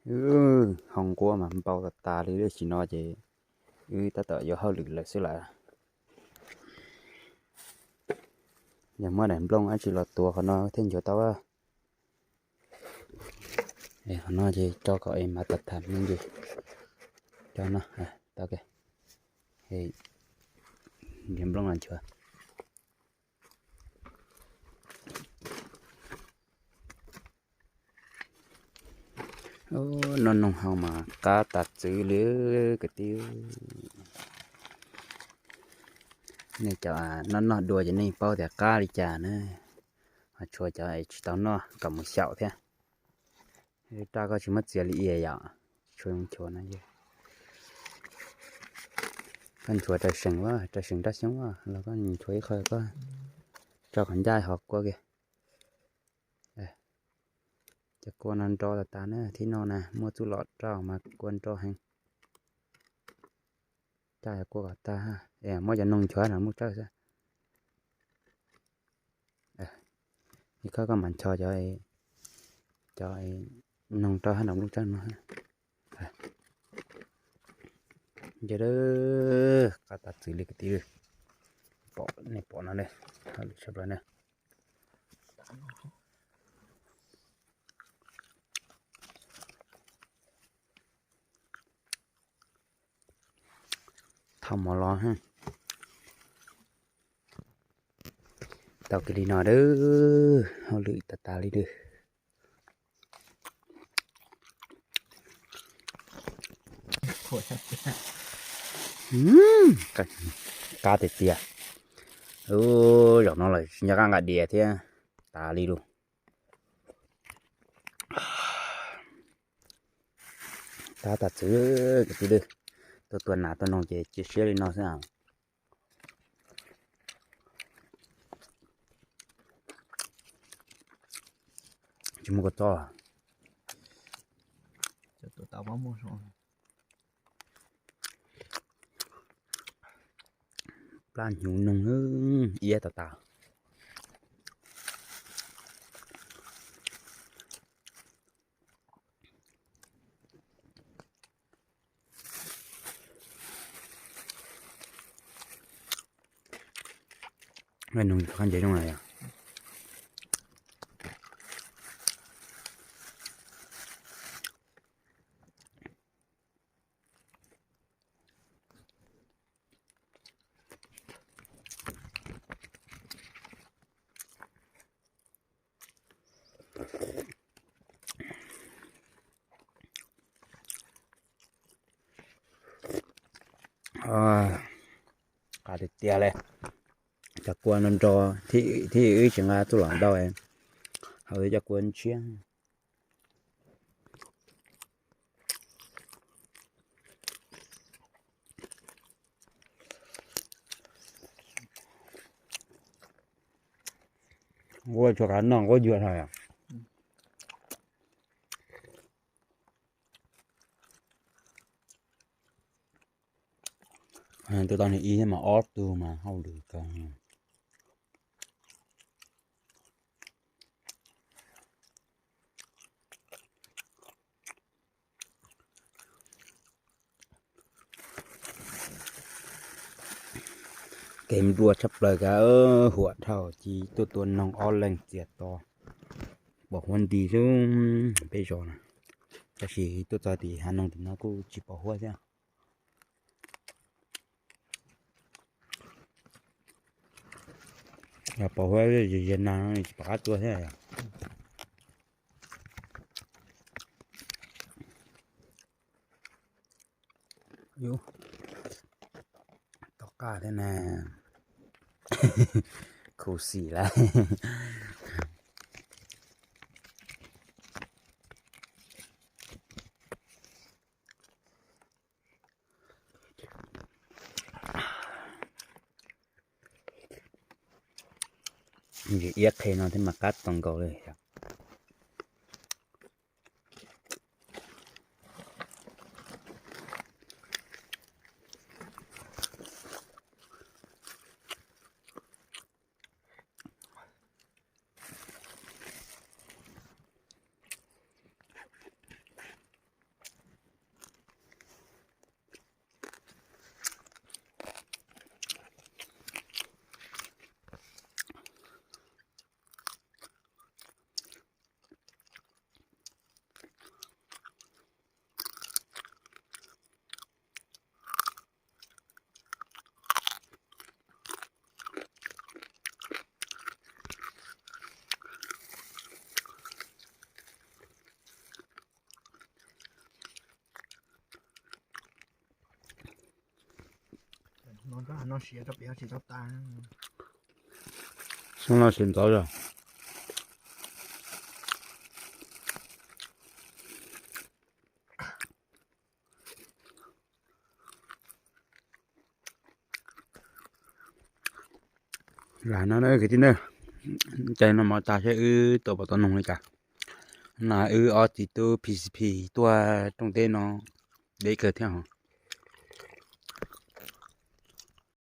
Wb hoo nquab mas npau tas tas li, lub sim no ces wb tab tom yuav hauj lwm lawm xwb lawm. Yog muab daim nplooj dab tsi los tuav qhov no thiaj nchuav tau. Qhov no ces tso kom es mas tas tham me ntsis. Cov no tau, nrhiav nplooj los nchuav. Noj noog hau mas qab tas txwv li kwv tij. Nej cov noj noj dua ces nej paub tias qab li cas na. Ho tshuav cov es tsis tau noj kom mus xyaum thiab. Raj koj tsis muab txiav li ia yom, tsis tshua zoo nchuav no. Koj nchuav raws seem, raws seem rab xyoob los koj nchuav ib qho koj tso kom ncaj ho kua kiag. Cov kua no nro tas tas na, thib no na muaj txuj lom rau mas kua nro heev. Caj kua kom tag, muab cov noog nchuav no muab tsawj xwb. Ib khawb koj mam ncho cov, cov noog rau hab nram lub tsawj no. Nce, qab tas txwv li kwv tij. Pom, nej pom no ne, hauj lwm tshaj plaws ne. Thauj mov los, tau kiag li no dawb, hauj lwm tas tas li dawb. Qab tiag tiag. Zaum no los tsis nco qab nqa diav thiab, tas li lawm. Qab tas txwv kwv tij, tuaj tua nas tua noog ces cia siab li no xwb. Tsis muaj kua txob. Plab hnyuv noog iab tas tas. Noog qab ntses zoo na yom. Qab tiag tiag li. Cov kua no nro, thiab wb tsis nqa txuj lom ntau, hauv cov kua ntshiab. Nquab tsuas kav noj nquab yuag no yom. Tus tau nws ib thiab mas ob tug mas hauj lwm kawg. Kev nplua tshaj plaws kav, huam dhau ci tuaj tua noog ob leeg txias to, pom huab nti xwb peb zos na. Tab sis tuaj txog tim hav noog tim no kuj tsis pom huab thiab. Yog pom huab ze ze nag tsis pom qab tua thiab. Tom qab thiab na, khuv xim lawm. Ntsis iab qhe no thiab mas qab tau nkaus li. No rau hav no siav rau pem tsis tau tas. Xyoo no siav ntxov zog. Lam no kwv tij na, cais no mov tas seb wb tau pom tau noog li cas. No wb ob txiv tub P C P tuaj rooj teb no deb kawg thiab.